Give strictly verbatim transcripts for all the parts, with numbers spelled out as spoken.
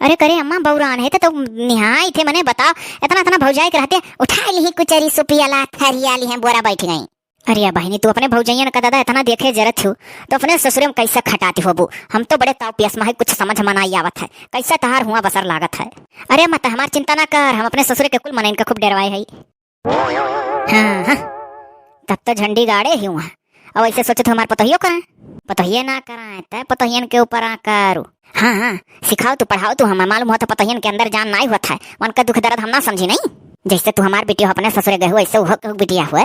अरे करे अम्मा, बउरान है तो, तो निहाई थे, मने बताओ, इतना, इतना भौजाई के रहते, उठाइ लिहीं कुचरी सुपिया ला, थरिया लिहीं, बोरा बैठ गई। अरे बहिनी, तू अपने भौजइयन का दादा इतना देखे जरत हो, तो अपने ससुरे में कैसे खटाती होबू? हम तो बड़े ताव पियस में है, कुछ समझ में नाई आवत है, कैसे तहार हुआ बसर लागत है। अरे अम्मा, त हमार चिंता ना कर, हम अपने ससुरे के कुल मनइन का खूब डेरवाए है। हाँ, हाँ, तब तो झंडी गाड़े ही हुआ। अब ऐसे सोचत हो हमार पतोहियो कराए, पतोहिए ना कराए, तय पतोहियन के ऊपर आ करू। हाँ, हाँ, सिखाओ तू, पढ़ाओ तू, हमें मालूम होता पतोहियन के अंदर जान नाई होत है, उनका दुख दर्द हम ना समझी नहीं। जैसे तू हमार बिटिया हो, अपने ससुरे गए हो, ऐसे उहो के बिटिया हुए।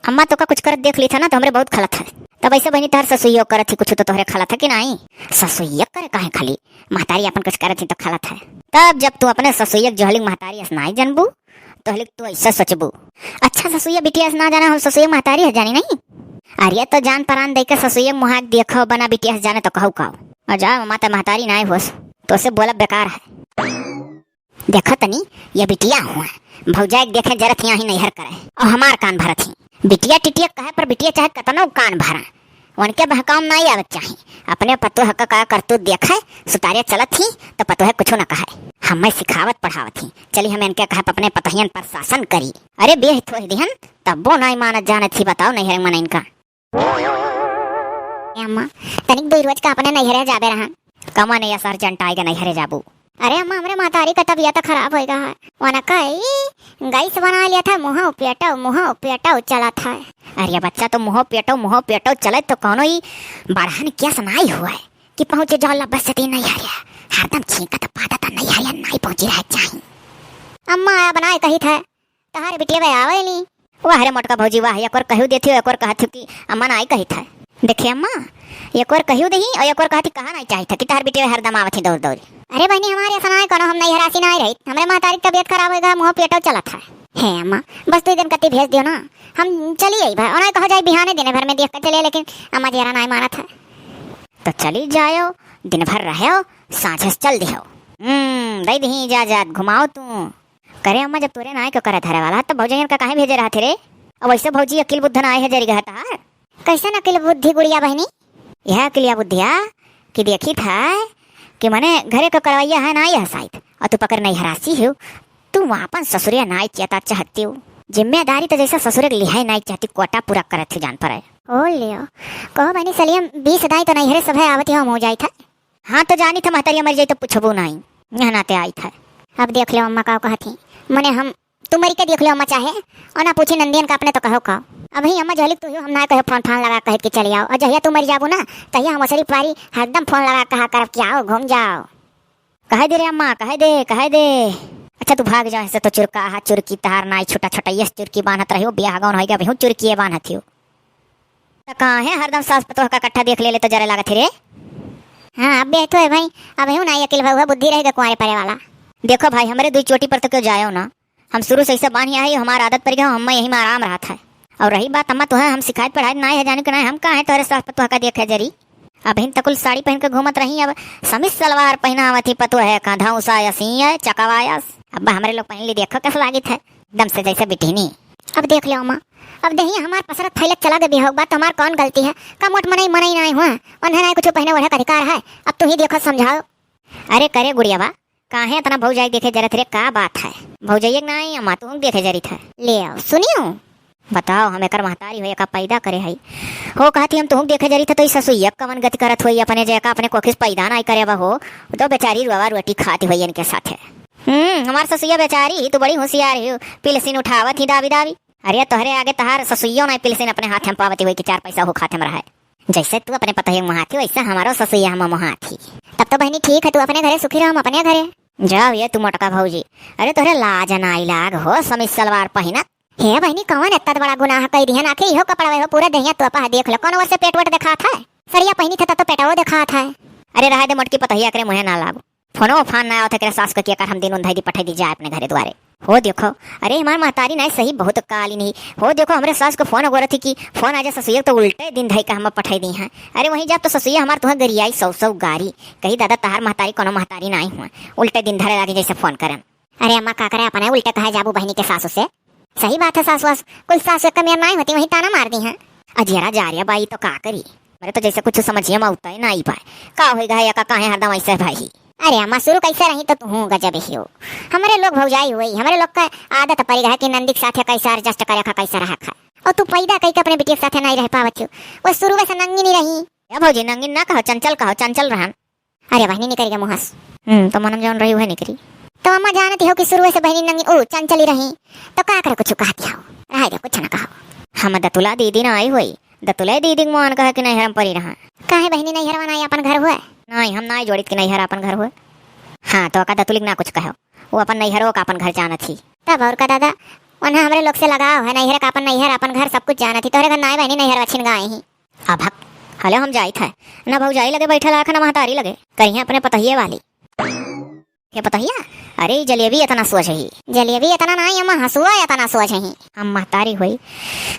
अम्मा, तोका कुछ करत देख ली था ना, तो हमरे बहुत खलत है। तब ऐसे बहिनी, तोहर ससुइयो करत ही कुछ, तो तोहरे खलत है कि नाई? ससुइया करे काहे खाली, महतारी अपन कुछ करत ही तो खलत है। तब जब तू अपने ससुइया के जोहलिक महतारी अस नाई जनबू, तोहलिक तू ऐसे सोचबू। अच्छा, ससुइया बिटिया अस ना जाना, हम ससुइया महतारी है जानी नहीं? अरे तो जान परान दे के ससुइया मुहाक देखो, बना बिटिया अस जाने तो कहू काओ। और जा अम्मा, ते महतारी नाई होस, तो से बोला बेकार है। देखो तनी, ये बिटिया हुआ, भौजाई के देखे जरत ही, यहीं नैहर करे, और हमार कान भरत ही। बिटिया टिटिया कहे पर बिटिया चाहे कतनो कान भरा, उनके बहकाव में नाई आवत चाही। अपने पतोह का, का करतूत देखे, सुतारे चलत ही, तो पतोह कुछो न कहे। हमें सिखावत पढ़ावत ही, चली हम इनके कहे अपने पतोहियन पर शासन करी। अरे बेह थोह दिहन, तब्बो नाई मानत जानत ही, बताओ नैहर मन इनका। ए अम्मा, तनिक दुई रोज का अपने नैहरे जाबे रहन। कमा नहीं असर जंटाई के नैहरे जाबू। अरे अम्मा, हमरे महतारी का तबियत खराब होइगा है। वनका ई गैस बना लिया था, मुँह पेटो, मुँह पेटो चला था। अरे बच्चा, तो मुँह पेटो, मुँह पेटो चले तो कौनो ई बढ़हन केस नाई हुआ है कि पहुँचे जौला बस से नैहरिया। हरदम छींकत पादत नैहरिया नाई पहुँची रह चाही। अम्मा आया बनाए कही था, तहार बिटिया बे आवे नी। वाह रे मोटका भौजी वाह, एक और कहियो देती हो, एक और कहत हो कि अम्मा नाई कही था। देखे अम्मा, एक और कहियो दही और एक और कहती कहा नाई चाहित है कि तहार बिटिया हरदम आवत ही दौड़ दौड़। अरे बहनी, हमारे ऐसा नाई करो, हम नैहरासी नाई रही, हमरे महतारी की तबियत खराब होइगा, मुँह पेटो चलत है। हे अम्मा, बस दो दिन कती भेज दियो ना, हम चली आई भाई, उन्हें कहो जाए बिहाने दिन भर में देख के चले, लेकिन अम्मा जेरा नाई मानत है। तो चली जायो, दिन भर रहो, सांझे से चल दिहो। हम्म, दे दही इजाजत, घुमाओ तू। करे अम्मा, जब तोरे नाई के करे धरे वाला, तब भौजइयन का काहे भेजे रहत रे? अब वैसे भौजी अकिल बुद्धि नाई है जरी गहत हार। कैसन अकिल बुद्धि गुड़िया बहनी? यह अकिलिया बुद्धिया कि देखी था कि मने घरे के करवैया है नाई है साइत, और तू पकड़ नैहरासी हो, तू वहाँ अपन ससुरे नाई चेता चाहती हो। जिम्मेदारी तो जैसा ससुरे के लिहाई नाई चाहती, कोटा पूरा करत हो जान पड़े। ओ लियो, कहो बहनी सलियम, बीस दाई तो नैहरे सभे आवत हो, हो जाई था। हाँ, तो जानी था महतरिया मर जाई तो पूछबू नाई, यह नाते आई था। अब देख लो अम्मा का कहत ही, मने हम, तू मरी के देख लो अम्मा चाहे, और ना पूछी नंदियन का अपने तो कहो का। अबही अम्मा जहलिक तू ही हम ना कहे फोन फान लगा कहे कि चली आओ, और जहिया तू मर जाबू ना, तहिया हम असरी पारी हरदम फोन लगा कहा करब कि आओ घूम जाओ। कहे दे रे अम्मा, कहे दे, कहे दे। अच्छा तू भाग जाओ ऐसे तो चुरका, हाँ चुरकी तहार नाई छुटा छुटा, यस चुरकी बांधत रहियो, ब्याह गौन होइगा, अबही चुरकी बांधत हियो। त काहे हरदम सास पतोह का कट्ठा देख ले ले तो जरे लागत है रे? हाँ, अब भी तो है भाई, अब यूं ना अकिल भउआ बुद्धि रहेगा कुंवारे परे वाला। देखो भाई, हमरे दुई चोटी पर तो क्यों जायो ना, हम शुरू से ऐसे बान्हिया है, हमार आदत पड़ गया, हम यही में आराम रहत है। और रही बात अम्मा तोहे हम सिखाइत पढ़ाइत नाई है, जानी कि नाई, हम काहे तोहरे सास पतोह का देखे जरी। अबहिन तक कुल साड़ी पहन के घूमत रही, अब समीज सलवार पहनावत ही पतोह है, का धौसा या सी है, चकवायस। अब हमरे लोग पहन ली, देखो कैसे लागित है, एकदम से जैसे बिटिनी। अब देख लो अम्मा, अब देहिया हमार पसरत फैलत चला गए बिहाव, बात हमार कौन गलती है? का मोट मनई मनई नाई हुआ, उन्हें नाई कुछ पहने ओढ़े का अधिकार है? अब तू ही देखो समझाओ। अरे करे गुड़िया बा, काहे इतना भौजाई देखे जरत रे, का बात है? भौजाई एक नाई अम्मा तू देखे जरित है। ले आओ सुनियो। बताओ, हम एकर महतारी हो, एका पैदा करे हई। हो कहती हम तुहूँ देखे जरित है, तो ई ससुइया कवन गति करत होई, अपने जैका अपने कोखिस पैदा नाई करे बा हो, तो बेचारी रुआ रोटी खाती होई इनके साथे। हम्म, हमार ससुइया बेचारी ही तो बड़ी होशियार ही, पिलसिन उठावत ही दाबी दाबी। अरे तोहरे आगे तहार ससुइयो नाई पिलसिन अपने हाथ में पावती होई कि चार पैसा हो खाते में रहे। जैसे तू अपने पतोहिया मोहात ही, वैसे हमारो ससुइया हम मोहात ही। तब तो बहनी ठीक है, तू अपने घरे सुखी रहो, हम अपने घरे। जाओ ये तू मोटका भौजी, अरे तोहरे लाज नाई लाग हो, समीज सलवार पहिनत। हे बहनी, कौन इतना बड़ा गुनाह कई दिहन? आखिर इहो कपड़ा हो पूरा देहिया तोपा है, देख लो कौन ओर से पेट वेट देखात है? सड़िया पहिनी थे तब तो पेटवो देखात है। अरे रहा दे मोटकी पतोहिया, एकरे मुँहे ना लागो। फोनो फान ना आवत है, एकरे सास को किया कर हम दिन उन धई दी पठाई दी जाए अपने घरे द्वारे। हो देखो, अरे हमार महतारी नाई सही बहुत काली नहीं। हो देखो, हमरे सास को फोन गोरत ही कि फोन आ जा ससुइया, तो उल्टे दिन धई का हम पठाई दी हैं। अरे वहीं जाब तो ससुइया हमार तुहे गरियाई सौ सौ गारी, कही दादा तहार महतारी कोनो महतारी नाई हुआ, उल्टे दिन धरे लागी जैसे फोन करन। अरे अम्मा का करे, अपने उल्टे कहे जाबू बहनी के सासू से? सही बात है सासु, कुल सासु एक मेर नाई होती, वहीं ताना मार दी हैं। अजियरा जा रही है बाई तो का करी, मेरे तो जैसे कुछ समझिए में उतना ही नाई पाए। का होई गए का, काहे हरदम ऐसे भाई? अरे अम्मा, शुरू कैसे रही तो तू गजब ही हो। हमरे लोग भौजाई हुई, हमरे लोग का आदत पड़ी रहा कि नंदी के साथे कैसे adjust करे का, कैसे रहा खा। और तू पैदा कई के अपने बिटिया के साथे नहीं रह पावत हो, वो शुरू से नंगी नहीं रही। ए भौजी, नंगी ना कहो, चंचल कहो, चंचल रहन। अरे बहिनी निकरी गा मुँह से। हम्म, तो मनम जौन रही उहे निकरी। तो अम्मा जानती हो कि शुरू से बहिनी नंगी, ओ, चंचली रही, तो का करे कुछ कहती हो? रहे दे, कुछ ना कहो। हम दतुला दीदी ना आई हुई, दतुले दीदी के मन कहे कि नैहर में परी रहा। काहे बहिनी नैहर में ना आई अपन घर हुए? नहीं, हम ना जोड़ित कि नैहर अपन घर हुए। हाँ, तो का दतुली के ना कुछ कहो, वो अपन नैहरो का अपन घर जानत ही। तब और का दादा, उन्हें हमरे लोग से लगाव है, नैहर का अपन नैहर, अपन घर सब कुछ जानत ही। तोहरे घर ना आई बहिनी नैहर वछिन गाई ही। अभक, हलो हम जाइत है। ना भौजाई लगे बैठल आख, ना महतारी लगे। करिहे अपने पतहिए वाली। के पतहिया? अरे, ई जलेबी इतना सोझ ही। जलेबी इतना ना, अम्मा हसुआ इतना सोझ ही। हम महतारी होई,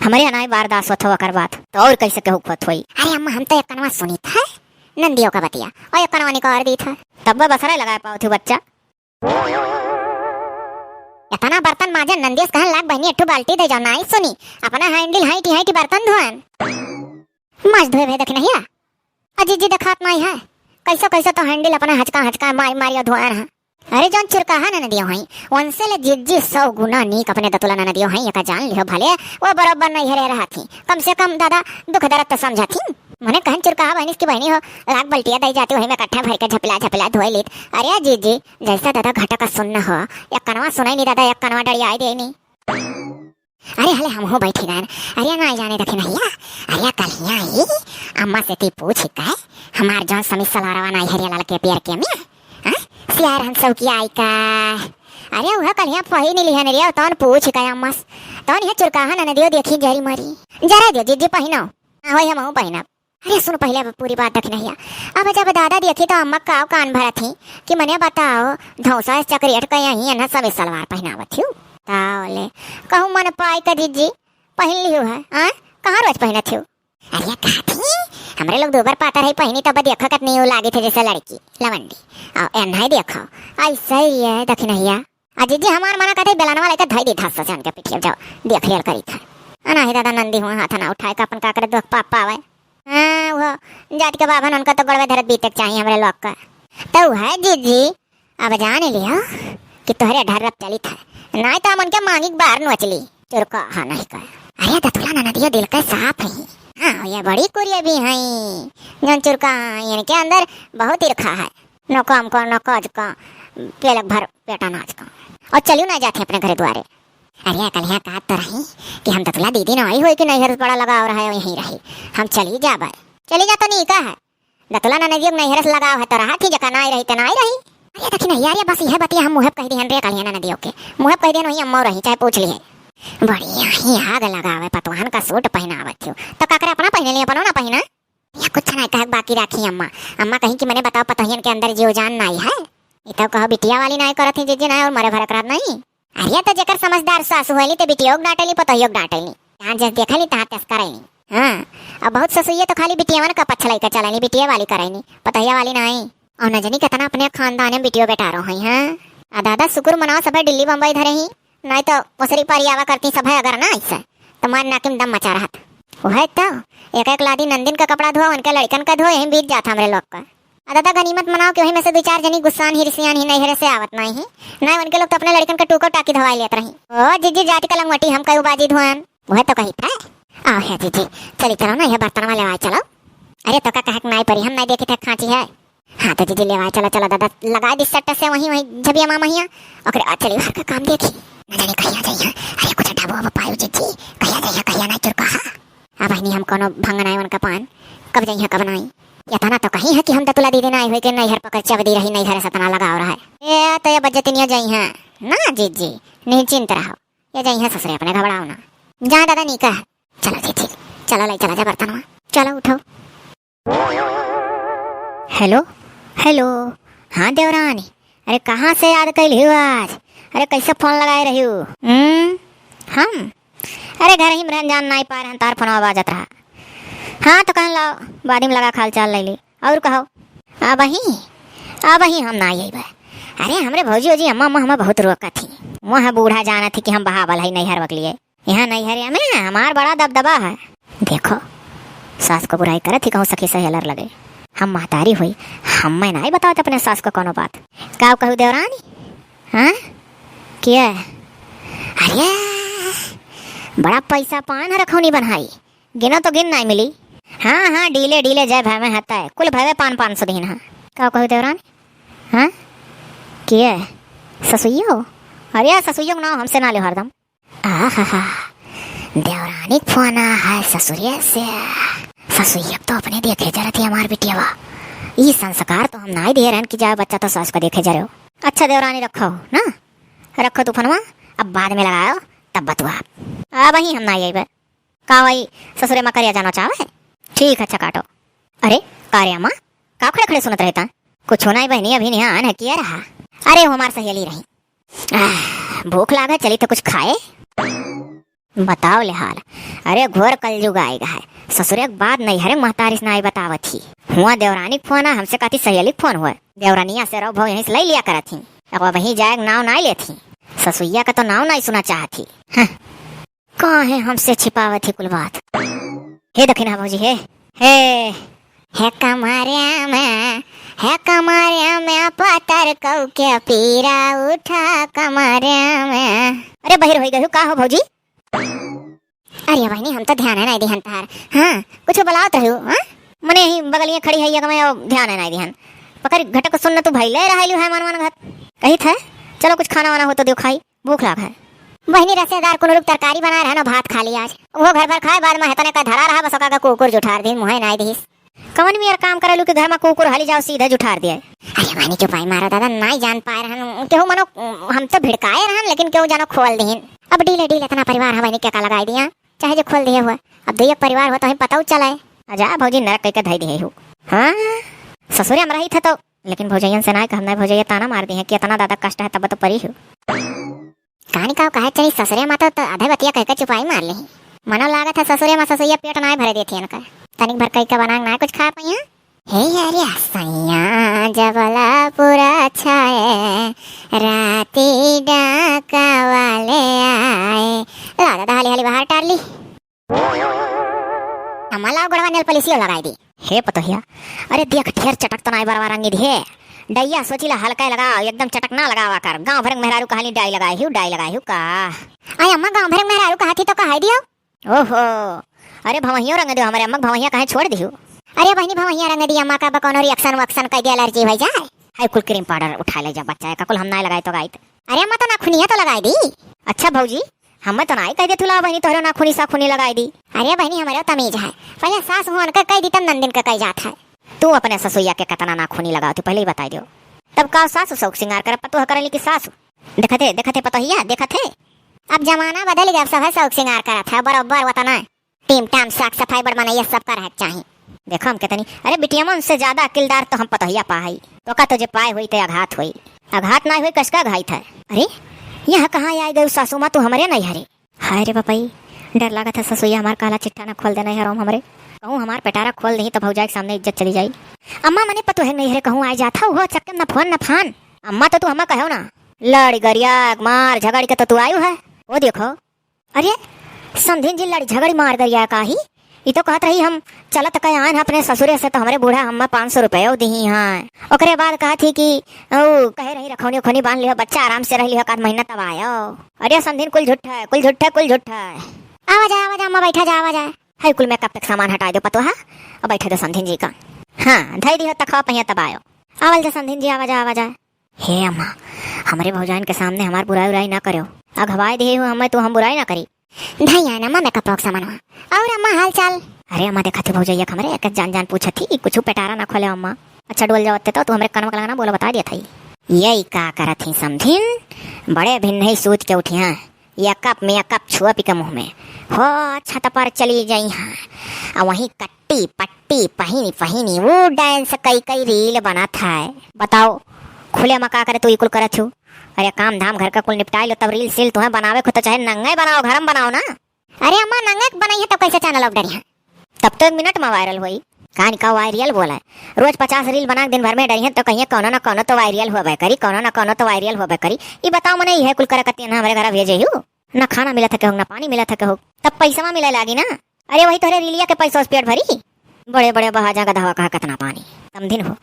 हमरे अनाई बर्दाश्त होत हो ओकर बात। तो और कैसे केहू खोत होई? अरे अम्मा, हम तो एक कनवा सुनित है नंदियों का बतिया, और एक कनवा निकाल दीत है। तब बसरा लगा पावत हो बच्चा। इतना बर्तन माजे नंदियस कहन लाग बहिनी, एक ठो बाल्टी दे जाओ, नाई सुनी। अपना हैंडल हाइटी हाइटी बर्तन धोन। माज धोए भे दखिनहिया। अ जिज्जी देखात नाई है। कैसो कैसो तो हैंडल अपना हचका हचका मारी मारी धोन है। अरे जौन चुरकाहा ननदियो हई, उनसे ले जिज्जी सौ गुना नीक अपने दतुला ननदियो हई, एका जान लिहो भले वो बरोबर नैहरे रहत ही। कम से कम दादा दुख दर्द तो समझत ही। मने कहन चुरकाहा बहिनिस की बहिनी हो, लाग बल्टिया दई जाती, वही में इकट्ठा भर के झपला झपला धोए लेत। अरे जिज्जी, जैसा दादा घटक सुन्न हो, एक कनवा सुनाई नी दादा, एक कनवा डरियाई दे नी। अरे हले हमहू बैठी रहन। अरे ना जाने दखिनहिया, अरे कलिया ही अम्मा से ती पूछ के हमार जौन समी सलारवा नाई हरिया लाल के पियर के में, हाँ? सियार हम सब की आई का। अरे उहे कलिया पहिन लिहन रे, तौन पूछ के अम्मा से। तौन ये चुरकाहा ननदियो देखी जरी मरी। जरा दियो जिज्जी पहिनो। हाँ, होई हमहू पहिनब। अरे सुन पहिले अब पूरी बात दखिनहिया। अब जब दादा देखी तो अम्मा काव कान भरत ही कि मने बताओ, धौसा से चकरेट के यहीं एन्हा सब सलवार पहिनावत हियो। तावले कहूँ मन पाई का जिज्जी पहिन लियो है, आय? कहाँ रोज पहिनत हियो? अरे कहत ही, हमरे लोग दूबर पातर है पहिनी तब देखो कतनी ऊ लागी थे जैसे लड़की, लवंडी। और एन्हा ही देखो, ऐसे ही है दखिनहिया। आ जिज्जी हमार मना कहते बेलनवा लेके धई दी धस से जान के पिठिया जाओ, देख लियल करी था। अना ही दादा नंदी हुआ हाथ ना उठाए का अपन का करे दुख पाप पावे। हाँ, वो जाति के बाभन उनका तो गोड़वे धरत बीते के चाहिए हमरे लोग का। तो है जिज्जी, अब जान लियो कि तोहरे ढर्रप चलित है, नाई तो हम उनके मांगी के बाहर नोच ली। चुरकाहा नहीं का। अरे दतुला ननदियो दिल के साफ है। हाँ, ये बड़ी कुरिया भी हैं। जौन चुरकाहा हैं, इनके अंदर बहुत ईर्खा है। न काम का, न काज का, पेलक भर पेट अनाज का। और चलियो ना जाते अपने घरे द्वारे। अरे कलिया कहत तो रही कि हम दतुला दीदी ना आई हुई कि नैहर से बड़ा लगाव रहा है, यहीं रही। हम चली जाबे। चली जा तो नहीं का है। दतुला ननदियो के नैहर से लगाव है तो रहा थी, जका नाई रही तो नाई रही। अरे दखिनहिया रे, बस यह बतिया हम मुँहे पे कह दिहन रे कलिया ननदियो के। मुँहे पे कह दिहन वही अम्मा रही, चाहे पूछ लिए। बढ़िया ही आग लगावे, पतवाहन का सूट पहनावत हियो। तो का करे अपना पहने ली, अपनो ना पहना। या कुछ नहीं कहे बाकी राखी अम्मा। अम्मा कहीं कि मने बताओ पतोहियन के अंदर जीव जान नाई है। ई तो कहो बिटिया वाली नाई करत ही जिज्जी नाई और मरे भरक रहत नहीं। अरे तो जेकर समझदार सासू होली तो बिटियो के डांटेली, पतोहियो के डांटेली। जहाँ जस देखेली तहाँ तस करेली। हाँ, अब बहुत ससुइये तो खाली बिटियावन का पछलई के चलेली, बिटिया वाली करेली, पतोहिया वाली नाई। और न जानी कितना अपने खानदान में बिटियो बेटारो हैं, हाँ। आ दादा शुक्र मनाओ सभे दिल्ली बम्बई धरे ही। नाई तो ओसरी पारी आवा करती सभे अगर ना ऐसे, तो मार नाकिम दम मचा रहत। वह तो एक एक लादी नंदिन का कपड़ा धोआ, उनके लड़कन का धोआ, यहीं बीत जात हमरे लोग का। आ दादा गनीमत मनाओ कि वही में से दो चार जनी गुस्सान ही रिसियान ही नैहरे से आवत नाई ही। नाई उनके लोग तो अपने लड़कन का टूको टाकी धवाई लेत रही। ओ जिज्जी जाति का लंगवटी हम कई बाजी धोएन। वह तो कही था। आओ है जिज्जी, चली चलो ना, यह बर्तन वाले आए चलो। अरे तो का कहे के नाई परी, हम नाई देखे थे खांची है। हाँ तो जिज्जी लेवाए चलो, चलो दादा, लगाए दी सट्टा से वहीं, वहीं झबिया मामा हिया। ओकरे बाद चली घर का काम देखी। न जाने कहिया जइहा। अरे कुछ ढाबो अब पायो जिज्जी, कहिया जइहा, कहिया ना चुरकाहा। अब बहिनी हम कोनो भंग नाई उनका पान, कब जइहा कब नाई। इतना तो कही है कि हम दतुला दीदी नाई हुई के नैहर पकड़ चबदी रही, नैहर से इतना लगाव रहा है। ए तो ये बज्जतिनिया जइहा ना जिज्जी, निश्चिंत रहो, ये जइहा ससुरे अपने, घबराओ ना। जा दादा नीका है। चलो जिज्जी, चलो ले चला जा बर्तनवा, चलो उठो। हेलो, हेलो। हाँ देवरानी, अरे कहाँ से याद कैल हियो आज? अरे कैसे फोन लगाए रही हो? हम्म, हम? अरे घर ही में रहन जान नाई पा रहन, तार फोनवा बाजत रहा। हाँ तो कहन लाओ, बाद में लगा खाल चाल ले ली। और कहो। अबही, अबही हम ना अइबे। अरे हमरे भौजी ओजी अम्मा अम्मा हमें बहुत रोकत ही। वह बूढ़ा जानत ही कि हम बहावल है नैहर वक लिए। यहाँ नैहरिया में हमार बड़ा दबदबा है। देखो, सास को बुराई करत ही, कहूँ सखी सहेलर लगे। हम महतारी हुई, हम्मे नाई बतावत अपने सास को कौनो बात। का कहू देवरानी? हाँ? के? अरे, बड़ा पैसा पान है रखौनी बन्हाई, गिनो तो गिन नाई मिली। हाँ, हाँ, डीले, डीले जय भय में हतै, कुल भवे पान पान सौ दीन है। का कहू देवरानी? हाँ? के? ससुइयो? अरे, ससुइयो के नाव हमसे ना लियो हरदम। आहा, देवरानी के फोन आ है ससुरे से। ससुइया तो अपने देखे जरत ही हमार बिटिया बा। ई संस्कार तो हम नाई दिए रहन कि जाए बच्चा तो सास को देखे जरे हो। अच्छा देवरानी रखो ना, रखो तू फोनवा, अब बाद में लगाओ तब बतुआ। अब ही हम नाई अइबे। का वही ससुरे मा करिया जानो चाहे? ठीक है, अच्छा काटो। अरे, का रे अम्मा, का खड़े खड़े सुनत रहता? कुछ नाई बहिनी, अभी निहान है किया रहा। अरे, वो हमार सहेली रही। आह, भूख लागे, चली तो कुछ खाए। बताओ ले हाल। अरे, घोर कलयुग आएगा है। ससुरे के बाद नैहरे के महतारी से नाई बतावत ही। हुआ देवरानी के फोन आ, हमसे कहती सहेली के फोन हुआ। देवरानिया से रहो भाव यहीं से ले लिया करत ही। अब वहीं जाए के नाव नाई लेत ही। ससुइया का तो नाव नाई सुना चाहत ही। हं। काहे हमसे छिपावत ही कुल बात? हे दखिनहा भौजी, हे, हे, हे कमरिया में, हे कमरिया में पतर कऊ के पीरा उठा कमरिया में। अरे बहिर होई गयू का हो भौजी? अरे बहिनी, हम तो ध्यान है नाई दिहन तहार। हाँ, कुछ बुलावत रहू, हाँ? मने ही बगलिया खड़ी है, ये कमाए ध्यान है नाई दिहन। पकड़ घटक सुन न तू भइले रहलू है मन मन घत। कही थे, चलो कुछ खाना वाना हो तो दियो खाई। भूख लाग है। बहिनी रसेदार कुनुरुक तरकारी बनाए रहन, भात खा ली आज। वो घर भर खाए, बाद में हेतने का धरा रहा, बस ओका का कुकुर जुठार दिन, मुँहे नाई दिस। कवन मियर काम करेलू कि घर में कुकुर हाली जाओ सीधे जुठार दिए। अरे बहिनी चुपाई मारो दादा, नाई जान पाए रहन, केहू मनो हम तो भिड़काए रहन, लेकिन केहू जानो खोल दीन। अब डीले डीले इतना परिवार है बहिनी, के का लगाई दिया, चाहे जो खोल दिए हुआ, अब दो एक परिवार हुआ तो ही पता चले। अजा भौजी नरक कई के धई दिए हो। हाँ, ससुरे हम रही थे तो लेकिन भौजैयन से नाई कहब, नाई भौजैया ताना मार दी है कि इतना दादा कष्ट है तब तो परी हो। कहानी का कहे चली ससुरे माता तो आधे बतिया कह के चुपाई मार ली। मनो लागत है ससुरे मा ससुइया पेट नाई भरे देती इनका। तनिक भर कई का बनांग ना कुछ खा पाइया। हे यार सैया जबला पूरा छाए राती डाका वाले आए। ला दादा हाली हाली बाहर टार ली। अम्मा लाओ गोड़वा नेल पलिसियो लगाई दी। हे पतोहिया, अरे देख ढेर चटक तो नाई बरवा रंगी दिहे। डैया सोचिला हल्का लगाओ, एकदम चटक ना लगावा कर। गाँव भर के मेहरारू कहानी डाई लगाई हूँ, डाई लगाई हूँ का। आई अम्मा गाँव भर के मेहरारू कहा थी तो कहा दियो। ओहो, अरे भवहियो रंग दियो हमरे अम्मा, भवहिया कहे छोड़ दियो। अरे बहिनी भवहिया रंग दी अम्मा का बा कौनो रिएक्शन वैक्शन कह दिया, एलर्जी हो जाए। हाय कुल क्रीम पाउडर उठा ले जा बच्चा, का कुल हम नाई लगाई तो गाई। अरे अम्मा तो नाखुनिया तो लगाई दी। अच्छा भौजी, हमें तो नाई कह दे तू ला बहिनी तोहरे नाखुनी साखुनी लगाई दी। अरे बहिनी हमारे तमीज है, पहले सास हुआ उनका कह दी तब नंदिन का कह जात है। तू अपने ससुइया के कतना नाखुनी लगाओ तू पहले ही बताई दियो। तब का सासु शौक सिंगार करे पतोह करे ली कि सासु? देखते देखते पतोहिया देखत है। अब जमाना बदल गया, अब सब है शौक सिंगार करत है बरोबर वतना। टीम टाम साफ सफाई बड़ मनैया सबका रहे के चाही। देखो हम कितनी, अरे बिटिया मन से ज्यादा अकिलदार तो हम पतोहिया पा हई। तो का तो जे पाए हुई ते आघात हुई, आघात ना हुई कसका घाइत है। अरे यहाँ कहाँ आई गई सासू माँ, तू हमरे नहीं हरे। हाय रे बपई, डर लागत है ससुइया हमार काला चिट्ठा ना खोल देना है रोम हमरे। कहूँ हमार पेटारा खोल दही तो भौजाई के सामने इज्जत चली जाई। अम्मा मने पतोहे नहीं हरे कहूँ आई जात है, वो चक्कर न फोन न फान। अम्मा तो तू अम्मा कहो ना, लड़ी गरिया मार झगड़ के तो तू आयु है। वो देखो अरे, समधिन जी लड़ी झगड़ी मार गरिया काही? ई तो कहत रही हम चलत के आन अपने ससुरे से तो हमरे बूढ़ा हम्मा पाँच सौ रुपयो दिही हैं। ओकरे बाद कहत ही कि ऊ कहे रही रखौनी उखौनी बांध लियो, बच्चा आराम से रह लियो, एक आध महीना तब आयो। अरे समधिन कुल झूठ है, कुल झूठ है, कुल झूठ है। आवा जा, आवा जा, अम्मा बैठा जा, आवा जा। है कुल मेकअप के सामान हटा दो पतोहा, अब बैठे दो समधिन जी का। हाँ, धई दियो तखवा पहिया तब आयो। आवल जा समधिन जी, आवा जा, आवा जा। हे अम्मा, हमरे भौजाइन के सामने हमार बुराई उराई ना करो। अघवाए दिहे हो हमें तो हम बुराई ना करी। धैया ना अम्मा मेकअप के सामानवा। और अम्मा हाल चाल? अरे अम्मा देखा थी भौजैया हमरे एक जान जान पूछत थी, कुछ पेटारा ना खोले अम्मा। अच्छा डोल जाओ अत्ते तो तू हमरे कनवा के लगा ना बोलो बता दिया था। यही का करत ही समधिन, बड़े भिन्न ही सूत के उठी हैं। मेकअप मेकअप छुआ पी के मुँह में। हो छत पर चली जाई हैं। आ वहीं कट्टी पट्टी पहिनी पहिनी वो डांस कई कई रील बनत है। बताओ, खुले में का करे तू ई कुल करत छु? अरे काम धाम घर का कुल निपटाई लो, तब रील सील तुम्हें बनावे को तो चाहे नंगे बनाओ, घर में बनाओ ना। अरे अम्मा, नंगे बनाई है तब कैसे चैनल अब डरी है? तब तो एक मिनट में वायरल होई। कान का वायरल बोला है, रोज पचास रील बना के दिन भर में डरी है तो कहिए कौनो ना कौनो तो वायरल होबे करी, कौनो ना कौनो तो वायरल होबे करी। ई बताओ मने, इहे कुल करे कतियन हमरे घर भेजे हु? ना खाना मिलत है केहू, ना पानी मिलत है केहू, तब पैसवा मिले लागी ना। अरे वही तोहरे रीलिया के पैसा से पेट भरी। बड़े बड़े बहा जा गधवा कहा कतना पानी। समधिन हो,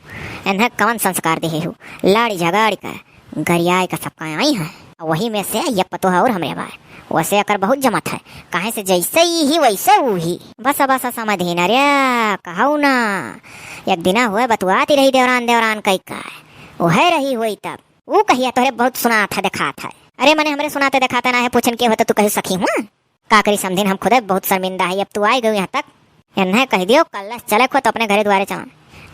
एन्हें कवन संस्कार देहे हो? लाड़ी झगाड़ी का गरियाए का सबका आई है, अउ वही में से ये पतोह अउर हमरे बाय। वैसे एकर बहुत जमत है, काहे से जैसे ई ही वैसे ऊ ही। बस बस समधिन, अरे कहू ना, एक दिना हुए बतुआती रही देवरान देवरान कई का, ओहे रही हुई तब। ऊ कहिया तोहरे बहुत सुनात है देखात है। अरे मने हमरे सुनाते देखाते ना है, पूछन के होता तू कही सखी हुआ। का करी समधिन, हम खुदे बहुत शर्मिंदा है, अब तू आइ गयू यहाँ तक। एन्हें कहि दियो, कल्लस चले खो तो अपने घरे दुआरे चला।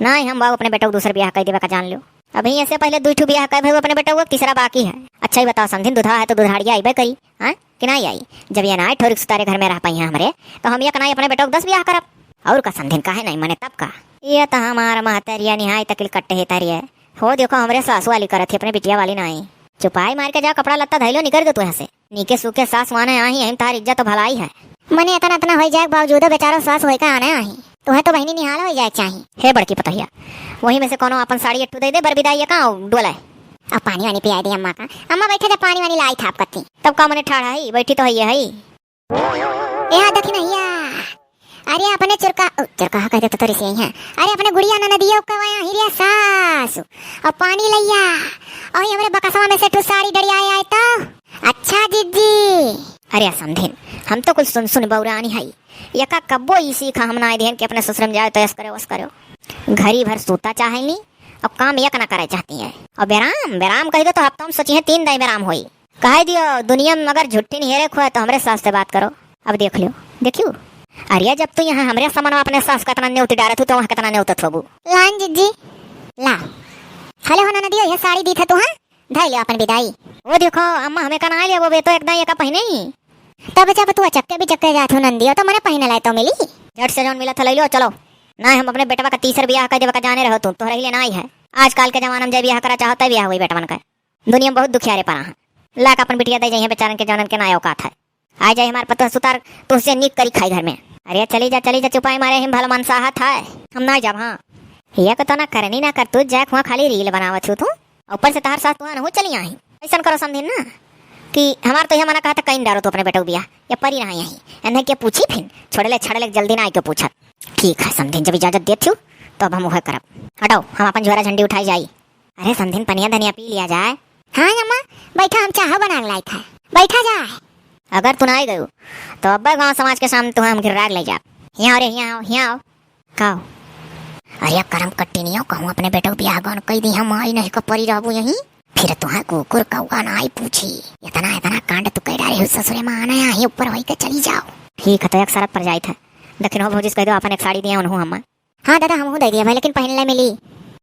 नाहीं, हम बाबू अपने बेटऊ क दूसर बियाह कइ देबे का जान ल्यो। अबहीं एसे पहिले दुइ ठू बियाह कइ भइउ अपने बेटऊ क, तीसरा बाकी है। अच्छा ई बताओ समधिन, दुधवा है तो दुधारिया अइबे करी, हाँ कि नाहीं आई? जब ये नाहीं ठोरी क सुतारे घर में रह पइहैं हमरे, तो हम एक नाहीं अपने बेटऊ क दस बियाह करब। अउर का समधिन, काहे नाहीं मने तब का? ये तो हमार महतरिया निहाई तकिल कट्टे है तरिया। हो देखो हमरे सासू वाली करत ही, अपने बिटिया वाली नाहीं। चुपाई मार के जाओ, कपड़ा लत्ता धइलो, निकरि दो तू यहाँ से। नीके सूखे सास माने आही, एहिम तहार इज्जत तो भलाई है। मने एतना एतना होइ जाए के बावजूदो बेचारो सास होइ का आने आही। तुहे तो बहिनी निहाल होइ जाए के चाही। हे बड़की पतोहिया, वही में से कउनो आपन साड़ी एक ठू दइ दे, बर बिदाई का डोले। अब पानी वानी पियाइ दे अम्मा का। अम्मा बैठे थे, पानी वानी लाई थाप कत्ती। तब का मने ठाढ़ा ही, बैठी तो हइये हई। ए आ देखी नहिया, अरे अपने चुरका, ओ, चुरका कह देता तोरी से यहाँ। अरे अपने गुड़िया ननदिया के वहाँ ही रे सास, अब पानी लइया, अउ हमरे बकसवा में से ठू साड़ी डरियाए आए तो। अच्छा जिज्जी। अरे समधिन, हम तो कुल सुन सुन बौरानी हई, एका कब्बो ई सीखा हम नाहीं देहन कि अपने ससुर में जाए तो ऐस करे वस करे। घरी भर सूता चाहेली, अब काम एक ना करे चाहती है। अब बेराम बेराम कहि दो तो हफ्ता में सोची है तीन दाई बेराम होई। कहि दियो, दुनिया में अगर झुट्ठिन हेरे क होए तो हमरे सास से बात करो। अब देख ल्यो, देखियो। अरे जब तू यहाँ हमरे समनवा अपने सास का एतना नेउती डारत हू तो वहाँ केतना नेउतत होबू। लाइन जिज्जी, ला। हले हो ननदियो, ये साड़ी दीत है तू, हाँ? धइ ल्यो आपन बिदाई। ओ देखो अम्मा, हमें का नाहीं लेबो बे, तो एक दाई एका पहिने ही। तब जब तू अचक्के बिचक्के जात हू ननदियो, तो मने पहिने लाए तो मिली। झट से जउन मिलत है लइ ल्यो, चलो। नाहीं हम अपने बेटवा का तीसर बियाह कइ देबे का जाने रहो तू, तोहरे हिले नाहीं है। आजकल के जमाना में जे बियाह करा चाहो तइ बियाह होई बेटवन का। दुनिया में बहुत दुखियारे परा हैं। लाइके आपन बिटिया दइ जइहैं बेचारन के, जउनन के नाहीं औकात है। आइ जाए हमार पतोह सुतार, तुहसे नीक करी खाई घर में। अरे चली जा, चली जा, चुपाई मारे हिम भला मनसाहत है। हम नाहीं जाब, हाँ। ये को तो ना करनी ना करतूत, जाए हुआँ खाली रील बनावत हू तू। ऊपर से तहार सास तुहाँ नहू चली आही। अइसन करो समधिन ना कि हमार तो यह मना कहा था कहीं डारो तू अपने बेटऊ क बियाह, या परी रहा यहीं। एन्हें के पूछी फिन, छोड़ले छड़ले जल्दी ना आइ के पूछत। ठीक है समधिन, जब इजाजत देत हू तो अब हम उहे करब। हटाओ, हम आपन झोरा झंडी उठाई जाई। अरे समधिन, पनिया धनिया पी लिया जाए। हाँ अम्मा, बैठा, हम चाह बना के लाइत है, बैठा जाए। अगर तू ना आइ गयू तो अब्बे गाँव समाज के सामने तुहे हम गिर्रा के लइ जाब। हियाँ आओ रे, हियाँ आओ, हियाँ आओ। का हो? अरे अब करम कट्टी नहीं हो, कहूँ अपने बेटऊ क बियाह गौन कइ दी, हम आई नहीं क परी रहबू यहीं। फिर तुहे कुकुर कौआ नाहीं पूछी। एतना एतना कांड तू कइ डारे हो ससुरे में, आना यहाँ ऊपर होई के चली जाओ। ठीक है, तो एक शरत पर जाइत है, दखिनहो भौजी से कहि दो आपन एक साड़ी दिया उनहू हम। हाँ दादा, हमहू दइ दिया भाई, लेकिन पहिनले मिली।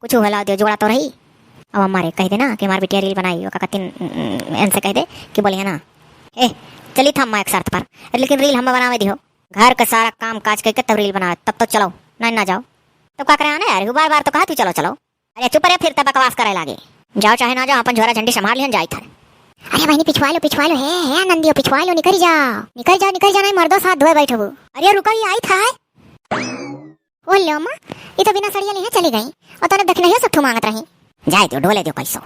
कुछ होला दियो, जोड़ा तो रही। अब अम्मा रे कहि देना कि हमार बिटिया रील बनाई, ओका कतिन, उम, एनसे कहि दे कि बोलिहैं ना। ए, चली था अम्मा एक शर्त पर, लेकिन रील हम्मा बनावे दिहो। घर का सारा काम काज कइके तब रील बनावे, तब तो चलो, नाहीं ना जाओ। तब का करे आने यार, बार बार तो कहा तू चलो चलो। अरे चुप रे, फिर तब बकवास करे लागे। जाओ चाहे ना जाओ, आपन झोरा झंडी संभार लिहन जाइत है। अरे बहिनी पिछुआ लो, पिछुआ लो, हे, हे ननदियो पिछुआ लो, निकरि जाओ, निकरि जाओ, निकरि जाओ, नाहीं मर्दो साथ धोए बैठबू। अरे रुका, ये आइत है। ओ ल्यो अम्मा, ई तो बिना सड़िया लिहे चली गई। अउ तने दखिनहियो सब ठू माँगत रही। जाए दियो, डोले दियो कैसो।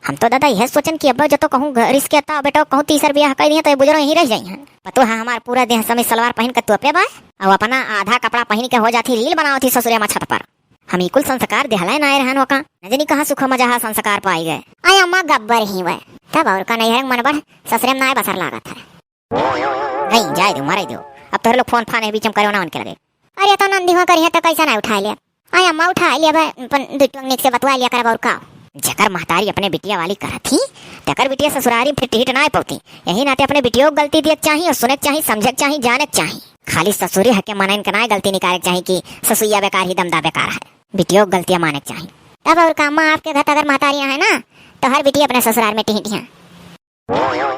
हम तो दादा यह सोचन कि अब जतो कहूँ घरिस के अता बेटो कहूँ तीसर बियाह कइ दिहे तो ये बुजरो यहीं रहि जइहैं। पतोह हमार पूरा देह समीज सलवार पहिन के तोपे बाय, अउ अपना आधा कपड़ा पहिन के हो जात ही रील बनावत ही ससुरे मा छत पर। हम ई कुल संस्कार देहले नाय रहन ओका। न जानी कहाँ सुख मजा हा संस्कार पाइ गए। आय अम्मा गब्बर ही वै। तब अउर का नैहर मा मन बढ़ ससुरे मा नाय बसर लागत है। गई, जाए दियो, मरे दियो। अब तोहरे लोग फोन फान है बीच में करो ना उनके लगे। अरे तो नंदी हो करिहे तो कैसे ना उठाए ले। आय अम्मा उठाए ले, अब अपन दुइ टोंग निक से बतुआ लिया करब अउर का। जेकर महतारी अपने बिटिया वाली करत ही, तेकर बिटिया ससुरारी में फिट हिट ना पौती। यही नाते अपने बिटियो को गलती दिए के चाही अउर सुने के चाही, समझे के चाही, जाने के चाही। खाली ससुरी हके मनइन के ना गलती निकाले के चाही कि ससुइया बेकार ही दमदा बेकार है। बिटियो को गलतियाँ माने के चाही। तब अउर का अम्मा, आपके घर अगर महतारी ना है ना, तो हर बिटिया अपने ससुरार में टिहिटिया।